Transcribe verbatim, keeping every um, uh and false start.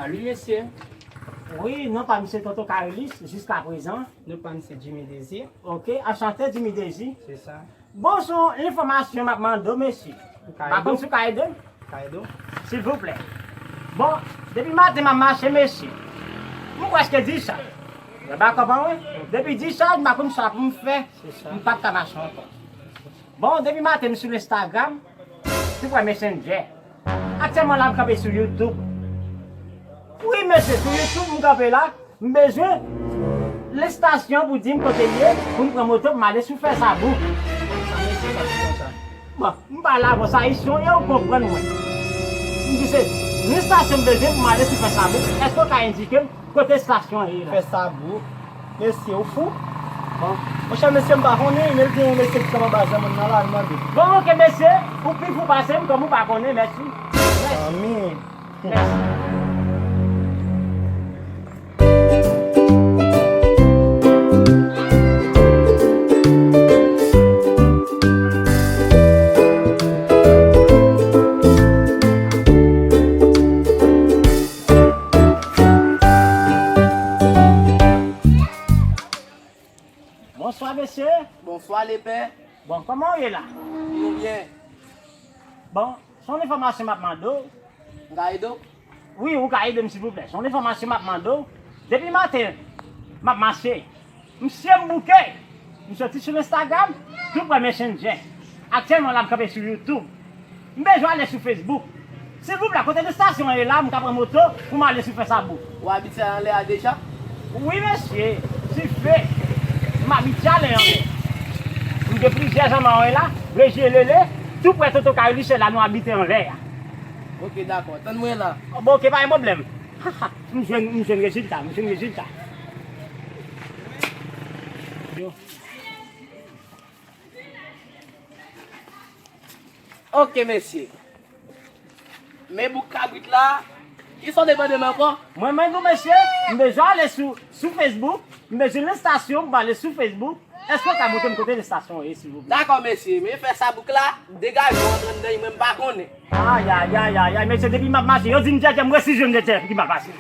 Wi, mesye. Wi, non pa m se Tonton Karilis, jiskaprezan. Non pa m se Jimmy Désir. Ok, anchante Jimmy Désir. Se sa. Bon, se yon enfòmasyon m ap mande w, mesye. M pa konn si w ka ede m. Ka ede w? Silvouplè. Bon, depi maten m ap mache, mesye. M prèske di sa. Mwen pa konprann, wi. Depi di sa, m pa konn sa pou m fè. M p ap ka mache ankò. Bon, depi maten m sou Instagram, tou prè Messenger. Aktyèlman la, m kanpe sou YouTube. Wi, mesye, sou YouTube, m kanpe la. M bezwen lestasyon pou di m kote l ye, pou m pran moto pou m ale sou Fèsabou. Bon, m pale avè w, se ayisyen w ye, ou konprann mwen. M di se lestasyon m bezwen pou m ale sou Fèsabou. Èske w ka endike m kote lestasyon an ye la? Fèsabou. Mesye, ou fou? Bon. Monchè, mesye, m pa konnen, men l gen yon mesye ki kanpe anba janm nan la, al mande. Bon, ok, mesye, ou pi fou pase m, kòm ou pa konnen, mèsi. Mèsi. Zanmi. Mèsi. Bonswa, mesye. Bonswa, lepè. Bon, kòman w ye la? Nou byen. Bon, se yon enfòmasyon m ap mande w. M ka ede w? Wi, ou ka ede m, silvouplè. Se yon enfòmasyon m ap mande w. Depi maten, m ap mache. M sye m bouke. M soti sou Instagram, tou prè Messenger. Aktyèlman, la, m kanpe sou YouTube. M bezwen ale sou Facebook. Silvouplè, kote lestasyon an ye la, m ka pran moto pou m ale sou Fèsabou. Ou abitye al anlè a deja? Wi, mesye. Dife. M abitye ale anlè. M gen plizyè zanmi an la, Reje Lele, tou prè Tonton Karilis, se la nou abite anlè a. Ok, dakò. Tann mwen la. Bon, ok, pa gen pwoblèm. M jwenn, m jwenn rezilta, m jwenn rezilta. Ok, mesye. Men bouk kabrit la, kisa w te mande m ankò? Mwen menm tou, mesye, m bezwen ale sou, sou Facebook, m bezwen lestasyon pou m ale sou Facebook. Èske w ka montre m kote lestasyon an ye, silvouplè? Dakò, mesye, men fè sa bouk la, degaje w antre anndan, mwen m pa konnen. Ayayayayay, mesye, depi m ap mache, yo di m djèdjè, m resi jwenn djèdjè ki mal pase.